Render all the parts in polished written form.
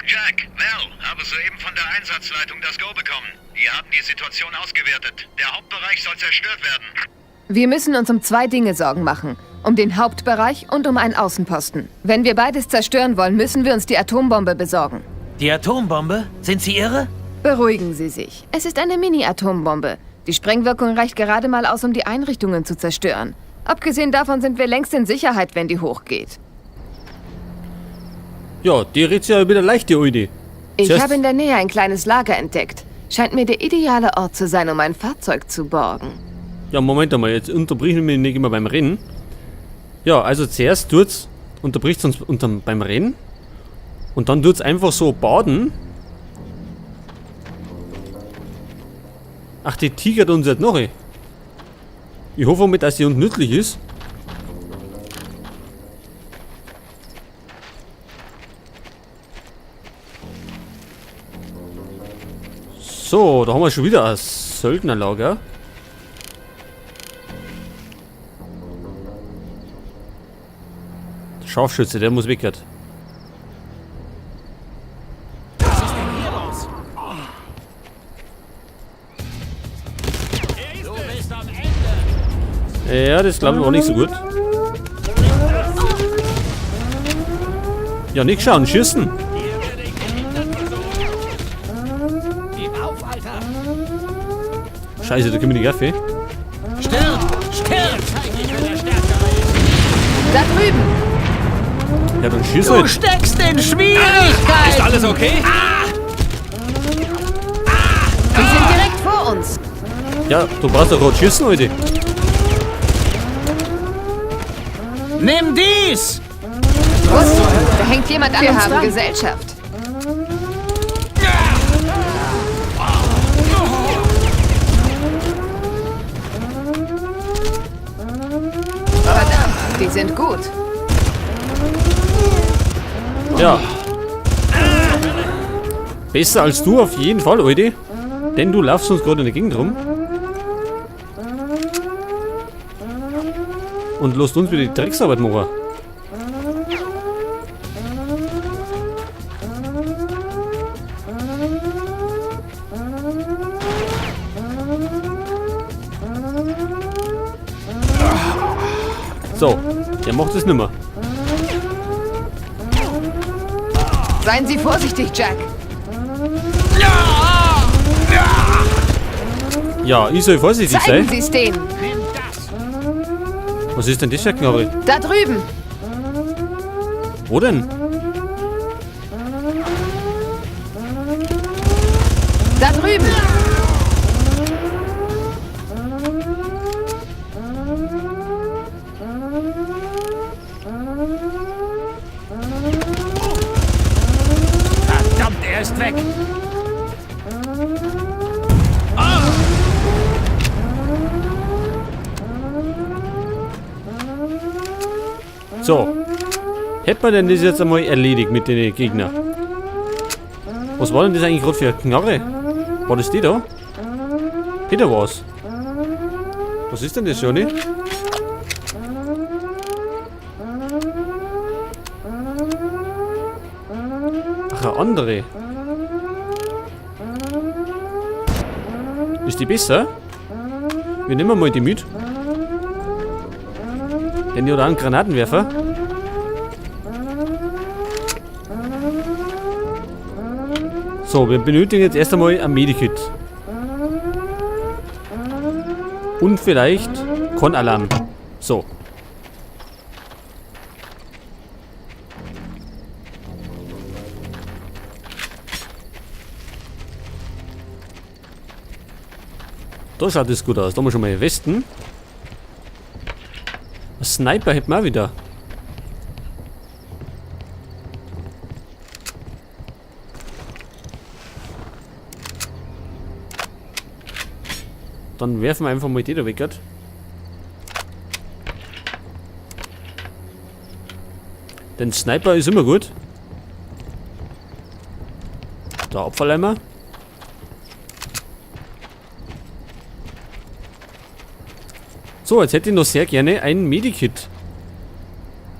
Jack, Val, habe soeben von der Einsatzleitung das Go bekommen. Die haben die Situation ausgewertet. Der Hauptbereich soll zerstört werden. Wir müssen uns um zwei Dinge Sorgen machen. Um den Hauptbereich und um einen Außenposten. Wenn wir beides zerstören wollen, müssen wir uns die Atombombe besorgen. Die Atombombe? Sind Sie irre? Beruhigen Sie sich. Es ist eine Mini-Atombombe. Die Sprengwirkung reicht gerade mal aus, um die Einrichtungen zu zerstören. Abgesehen davon sind wir längst in Sicherheit, wenn die hochgeht. Ja, die redet ja wieder leicht, die Alte. Ich Zuerst- habe in der Nähe ein kleines Lager entdeckt. Scheint mir der ideale Ort zu sein, um ein Fahrzeug zu borgen. Ja, Moment einmal, jetzt unterbrich ich mich nicht immer beim Rennen. Ja, also zuerst tut's, unterbricht's uns beim Rennen. Und dann tut's einfach so baden. Ach, die tigert uns jetzt noch. Ich hoffe mal, dass die uns nützlich ist. So, da haben wir schon wieder ein Söldnerlager. Der Scharfschütze, der muss weg jetzt. Was ist denn hier los? Du bist am Ende. Ja, das glaube ich auch nicht so gut. Ja, nicht schauen, schießen. Hier werde ich den Hintern versohlen. Gib auf, Alter. Scheiße, da können wir nicht auf, ey. Stirb! Stirb! Zeig ich, wer der Stärkere ist. Da drüben! Ja, dann schieß Du halt. steckst in Schwierigkeiten. Ist alles okay? Die sind direkt vor uns. Ja, du brauchst doch gerade schießen, Alter. Nimm dies! Was? Da hängt jemand an uns dran. Gesellschaft. Verdammt, die sind gut. Ja. Besser als du auf jeden Fall, Alter. Denn du laufst uns gerade in der Gegend rum. Und lässt uns wieder die Drecksarbeit machen. So, der macht es nimmer. Seien Sie vorsichtig, Jack. Ja, ich soll vorsichtig Zeigen sein. Sie es denen. Nimm das! Was ist denn das für eine Knarre? Da drüben. Wo denn? Da drüben. Verdammt, er ist weg! So. Hätten wir denn das jetzt einmal erledigt mit den Gegnern? Was war denn das eigentlich gerade für eine Knarre? War das die da? Die da war's. Was ist denn das, Johnny? Ach, eine andere. Ist die besser? Wir nehmen mal die mit. Denn die hat auch einen Granatenwerfer. So, wir benötigen jetzt erst einmal ein Medikit. Und vielleicht Kornalarm. So. Da schaut es gut aus. Da haben wir schon mal Westen. Ein Sniper hätten wir auch wieder. Dann werfen wir einfach mal die da weg. Grad. Denn Sniper ist immer gut. Da Abfalleimer. So, jetzt hätte ich noch sehr gerne ein Medikit.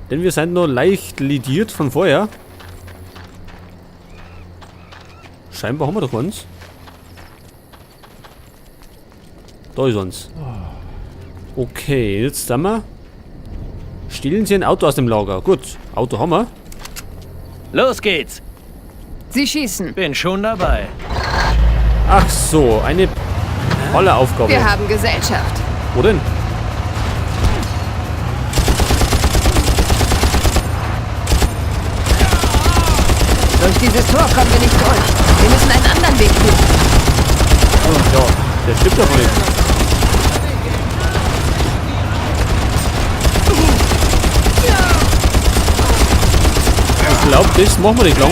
Denn wir sind noch leicht lediert von vorher. Scheinbar haben wir doch eins. Da ist eins. Okay, jetzt sind wir. Stehlen Sie ein Auto aus dem Lager. Gut, Auto haben wir. Los geht's. Sie schießen. Bin schon dabei. Ach so, eine tolle Aufgabe. Wir haben Gesellschaft. Wo denn? Durch dieses Tor kommen wir nicht durch. Wir müssen einen anderen Weg finden. Ja, der stimmt doch nicht. Ich glaube, das machen wir nicht lang.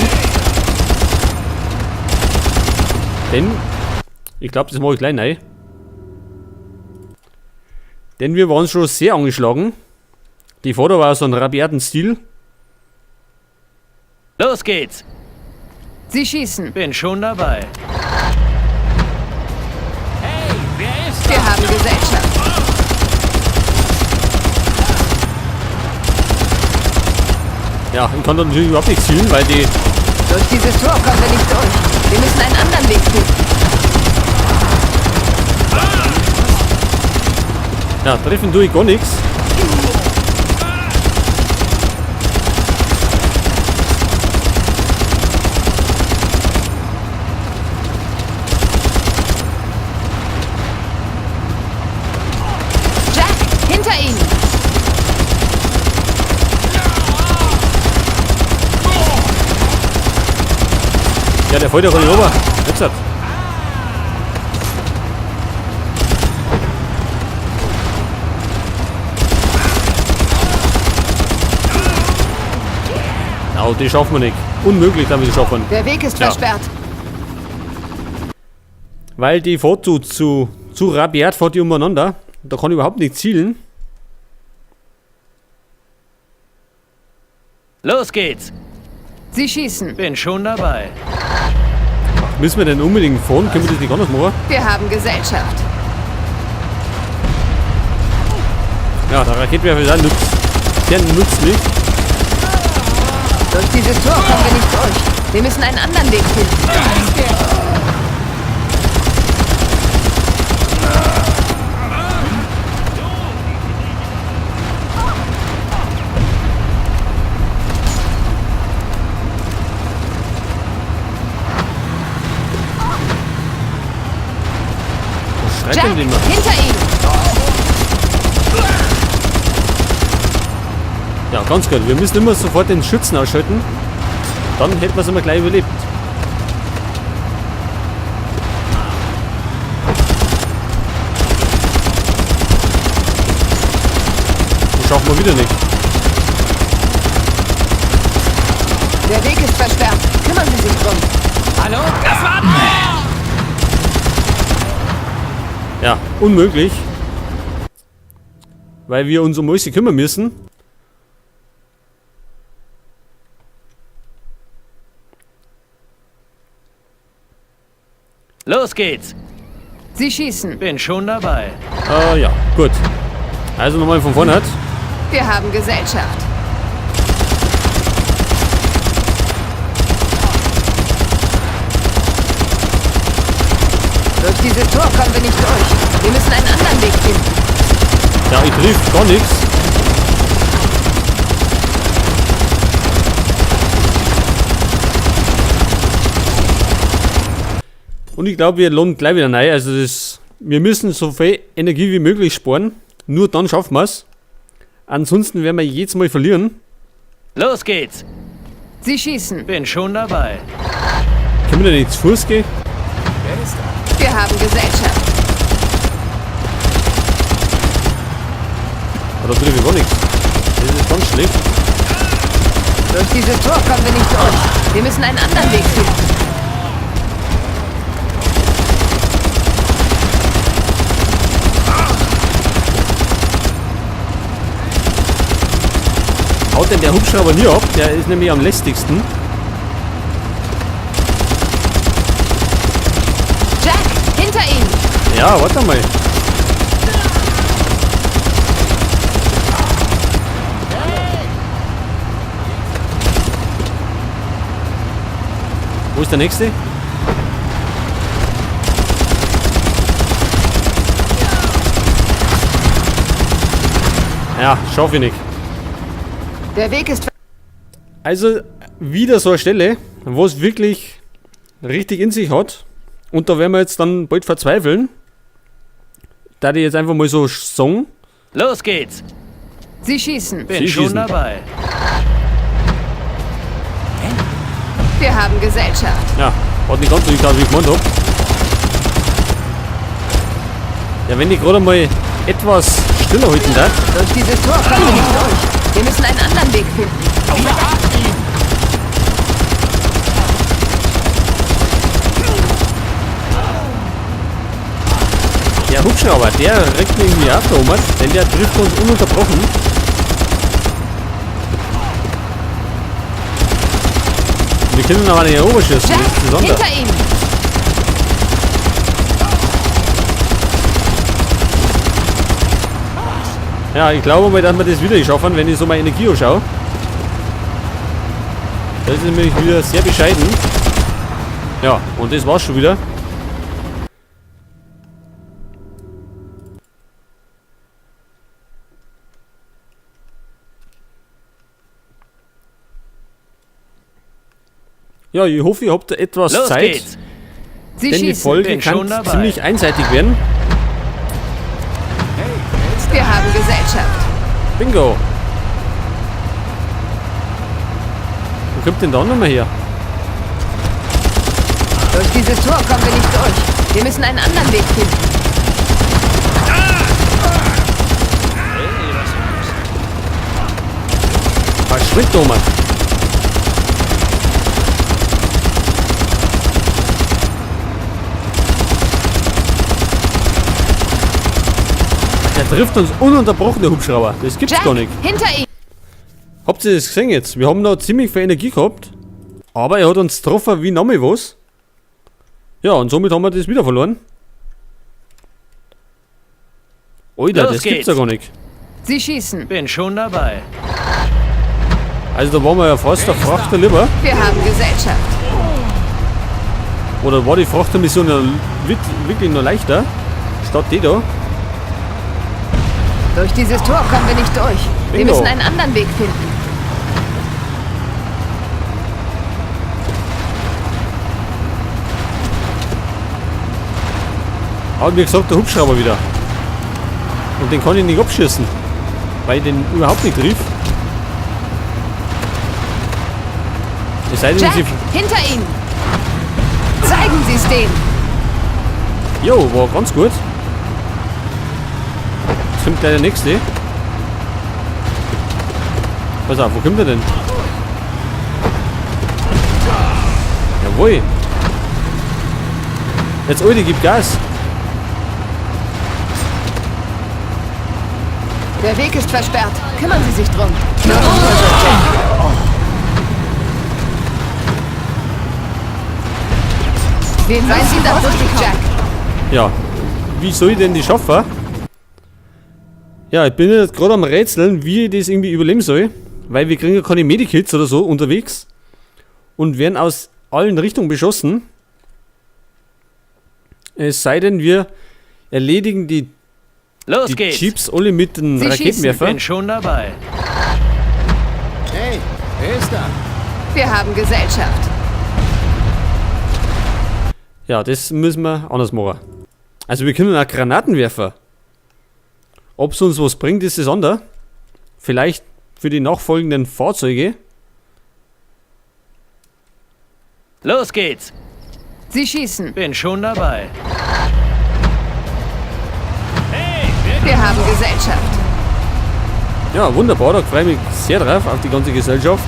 Denn, ich glaube, das mache ich gleich rein. Denn wir waren schon sehr angeschlagen. Die Foto war so ein rabiaten Stil. Los geht's. Sie schießen. Bin schon dabei. Hey, wer ist Wir da? haben Gesellschaft. Ja, ich kann da natürlich überhaupt nicht zielen, weil die... Durch dieses Tor kommen wir nicht durch. Wir müssen einen anderen Weg finden. Ja, treffen tue ich gar nichts. Jack, hinter Ihnen! Ja, der fällt ja gar nicht runter. Jetzt hat. No, die schaffen wir nicht. Unmöglich, damit sie schaffen. Der Weg ist Ja. versperrt. Weil die fährt zu rabiat, fährt die umeinander. Da kann ich überhaupt nicht zielen. Los geht's. Sie schießen. Bin schon dabei. Müssen wir denn unbedingt fahren? Können wir das nicht anders machen? Wir haben Gesellschaft. Ja, der Raketenwerfer ist auch sehr nützlich. Durch dieses Tor kommen wir nicht durch. Wir müssen einen anderen Weg finden. Was schreit Jack, denn immer? hinter Ihnen! Ja, ganz gut. Wir müssen immer sofort den Schützen ausschalten. Dann hätten wir es immer gleich überlebt. Das schaffen wir wieder nicht. Der Weg ist versperrt. Kümmern Sie sich drum. Hallo? Das war... Ja, unmöglich. Weil wir uns um Mäuse kümmern müssen. Los geht's. Sie schießen. Bin schon dabei. Ja, gut. Also nochmal von vorne. Wir haben Gesellschaft. Durch dieses Tor kommen wir nicht durch. Wir müssen einen anderen Weg finden. Ja, ich triff gar nichts. Und ich glaube, wir lohnen gleich wieder rein. Also das, wir müssen so viel Energie wie möglich sparen. Nur dann schaffen wir's. Ansonsten werden wir jedes Mal verlieren. Los geht's. Sie schießen. Bin schon dabei. Können wir denn nicht zu Fuß gehen? Wer ist da? Wir haben Gesellschaft. Da treffe ich gar nichts. Das ist ganz schlecht. Durch dieses Tor kommen wir nicht durch. Wir müssen einen anderen Weg finden. Haut denn der Hubschrauber nie ab? Der ist nämlich am lästigsten. Jack, hinter Ihnen! Ja, warte mal. Wo ist der nächste? Ja, schaffe ich nicht. Der Weg ist... Also, wieder so eine Stelle, wo es wirklich richtig in sich hat. Und da werden wir jetzt dann bald verzweifeln. Da die jetzt einfach mal so sagen. Los geht's. Sie schießen. Bin Sie schon schießen. dabei. Wir haben Gesellschaft. Ja, hat nicht ganz so getan, wie ich gemeint hab. Ja, wenn ich gerade mal etwas stiller halten darf. Durch dieses Tor kommen wir nicht durch. Wir müssen einen anderen Weg finden. Wir haben ihn! Der Hubschrauber, der regt mir irgendwie ab, Thomas, denn der trifft uns ununterbrochen. Und wir können aber nicht rüberschießen, Jack, das ist das andere. hinter Ihnen! Ja, ich glaube mal, dass wir das wieder schaffen, wenn ich so meine Energie anschaue. Das ist nämlich wieder sehr bescheiden. Ja, und das war's schon wieder. Ja, ich hoffe, ihr habt etwas Los Zeit, geht's. Sie denn die schießen. Folge Bin kann schon dabei. ziemlich einseitig werden. Wir haben Gesellschaft. Bingo! Wo kommt denn da nochmal her? Durch dieses Tor kommen wir nicht durch. Wir müssen einen anderen Weg finden. Hey, was ist los? Verschwindet, Thomas! Der trifft uns ununterbrochen, der Hubschrauber. Das gibt's Jack, gar nicht. hinter Ihnen! Habt ihr das gesehen jetzt? Wir haben noch ziemlich viel Energie gehabt. Aber er hat uns getroffen wie nochmal was. Ja, und somit haben wir das wieder verloren. Alter, Los das gibt's ja geht's. gar nicht. Sie schießen. Bin schon dabei. Also da waren wir ja fast der Frachter lieber. Wir haben Gesellschaft. Oder war die Frachtermission ja wirklich noch leichter? Statt die da. Durch dieses Tor kommen wir nicht durch. Wir Bingo. müssen einen anderen Weg finden. Aber wie gesagt, der Hubschrauber wieder. Und den kann ich nicht abschießen. Weil ich den überhaupt nicht triff. Es sei denn, Jack, sie... hinter Ihnen! Zeigen Sie es denen! Jo, war ganz gut. Jetzt kommt gleich der nächste. Pass auf, wo kommt er denn? Jawohl. Jetzt, Alter, gib Gas. Der Weg ist versperrt. Kümmern Sie sich drum. Seien Sie da vorsichtig, Jack. Ja, wie soll ich denn die schaffen? Ja, ich bin jetzt gerade am Rätseln, wie ich das irgendwie überleben soll. Weil wir kriegen ja keine Medikits oder so unterwegs. Und werden aus allen Richtungen beschossen. Es sei denn, wir erledigen die, Los die geht's. Jeeps alle mit den Sie schießen. Raketenwerfer. Bin schon dabei. Hey, wer ist da? Wir haben Gesellschaft. Ja, das müssen wir anders machen. Also wir können auch Granatenwerfer. Ob es uns was bringt, ist das andere. Vielleicht für die nachfolgenden Fahrzeuge. Los geht's. Sie schießen. Bin schon dabei. Wir haben Gesellschaft. Ja, wunderbar, da freue ich mich sehr drauf, auf die ganze Gesellschaft.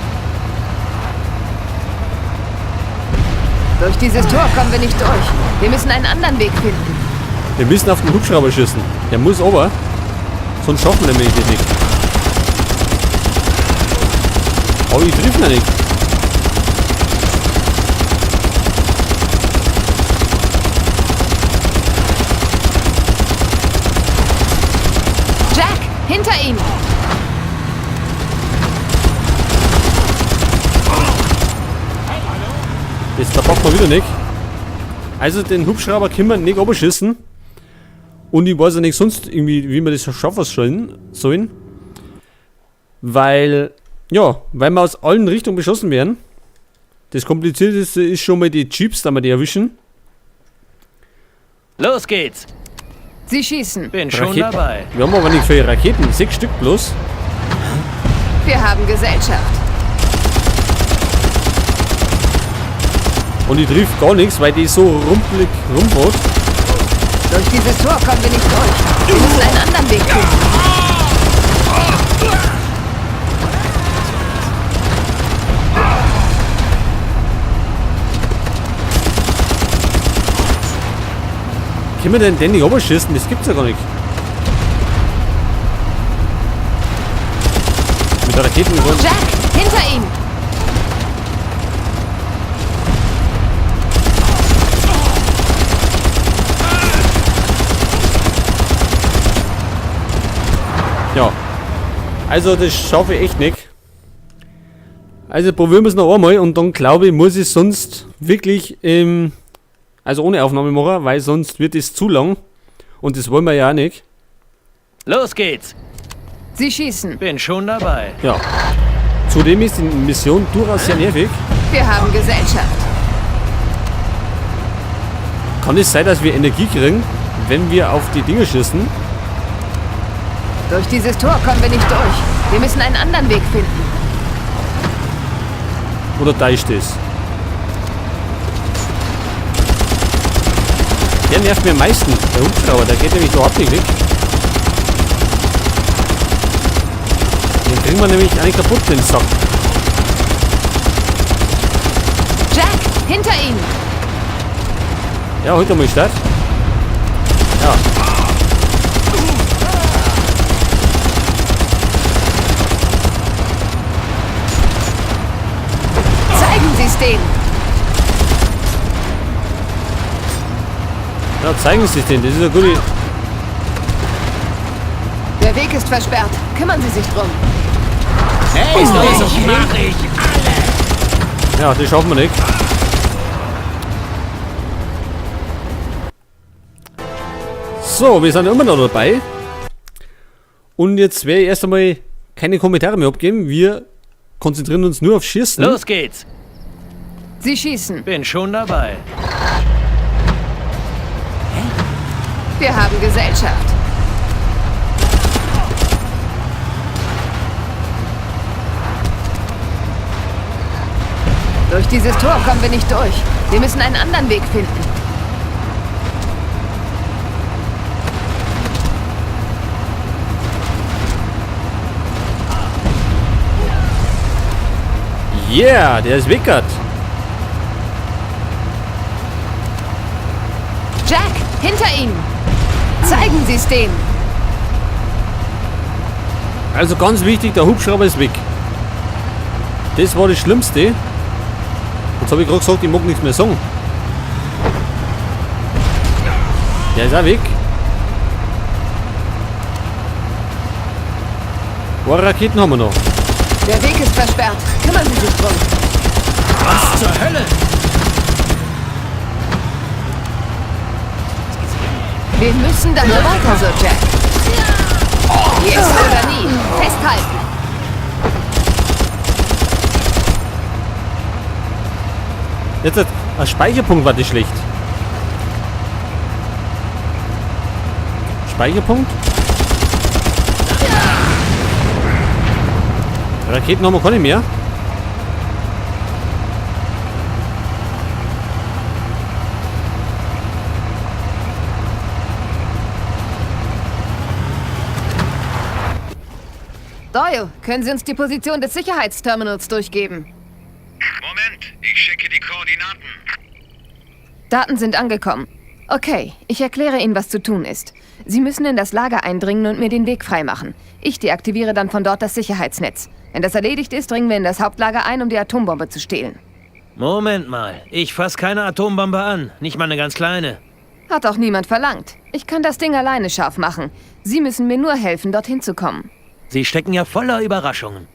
Durch dieses Tor kommen wir nicht durch. Wir müssen einen anderen Weg finden. Wir müssen auf den Hubschrauber schießen. Der muss aber. Sonst schaffen wir nämlich das nicht. Aber ich treffe ihn nicht. Jack, hinter ihm! Das da packt man wieder nicht. Also den Hubschrauber können wir nicht abschießen. Und ich weiß ja nicht sonst irgendwie, wie wir das schaffen sollen. Weil, ja, weil wir aus allen Richtungen beschossen werden. Das Komplizierteste ist schon mal die Jeeps, da wir die erwischen. Los geht's. Sie schießen. Bin schon Raketen. dabei. Wir haben aber nicht viele Raketen, 6 Stück bloß. Wir haben Gesellschaft. Und die trifft gar nichts, weil die so rumpelig rumfährt. Durch dieses Tor kommen wir nicht durch. Wir müssen einen anderen Weg finden. Können wir denn den nicht runterschießen? Das gibt's ja gar nicht. Mit der Raketen. Jack, hinter Ihnen! Ja. Also das schaffe ich echt nicht. Also probieren wir es noch einmal und dann glaube ich, muss ich sonst wirklich also ohne Aufnahme machen, weil sonst wird es zu lang. Und das wollen wir ja auch nicht. Los geht's. Sie schießen. Bin schon dabei. Ja. Zudem ist die Mission durchaus sehr nervig. Wir haben Gesellschaft. Kann es sein, dass wir Energie kriegen, wenn wir auf die Dinger schießen? Durch dieses Tor kommen wir nicht durch. Wir müssen einen anderen Weg finden. Oder täuscht es? Der nervt mir am meisten, der Hubschrauber, der geht nämlich überhaupt nicht weg. Den kriegen wir nämlich eigentlich kaputt, den Sack. Jack, hinter Ihnen! Ja, holt er mal Start. Ja. Zeigen Sie es denen! Ja, zeigen Sie es denen, das ist eine gute... Der Weg ist versperrt. Kümmern Sie sich drum. Hey, ist alles okay? Mach ich alle! Ja, das schaffen wir nicht. So, wir sind immer noch dabei. Und jetzt werde ich erst einmal keine Kommentare mehr abgeben. Wir konzentrieren uns nur auf Schießen. Los geht's. Sie schießen. Bin schon dabei. Wir haben Gesellschaft. Durch dieses Tor kommen wir nicht durch. Wir müssen einen anderen Weg finden. Yeah, der ist weggert. Jack, hinter Ihnen! Zeigen Sie es denen! Also ganz wichtig, der Hubschrauber ist weg. Das war das Schlimmste. Jetzt habe ich gerade gesagt, ich mag nichts mehr sagen. Der ist auch weg. Ein paar Raketen haben wir noch. Der Weg ist versperrt. Kümmern Sie sich drum. Was zur Hölle? Wir müssen da nur weiter so, Jack. Jetzt oder nie. Festhalten. Jetzt ein Speicherpunkt war das schlecht. Speicherpunkt? Raketen haben wir keine mehr. Doyle, können Sie uns die Position des Sicherheitsterminals durchgeben? Moment, ich schicke die Koordinaten. Daten sind angekommen. Okay, ich erkläre Ihnen, was zu tun ist. Sie müssen in das Lager eindringen und mir den Weg freimachen. Ich deaktiviere dann von dort das Sicherheitsnetz. Wenn das erledigt ist, dringen wir in das Hauptlager ein, um die Atombombe zu stehlen. Moment mal. Ich fass keine Atombombe an. Nicht mal eine ganz kleine. Hat auch niemand verlangt. Ich kann das Ding alleine scharf machen. Sie müssen mir nur helfen, dorthin zu kommen. Sie stecken ja voller Überraschungen.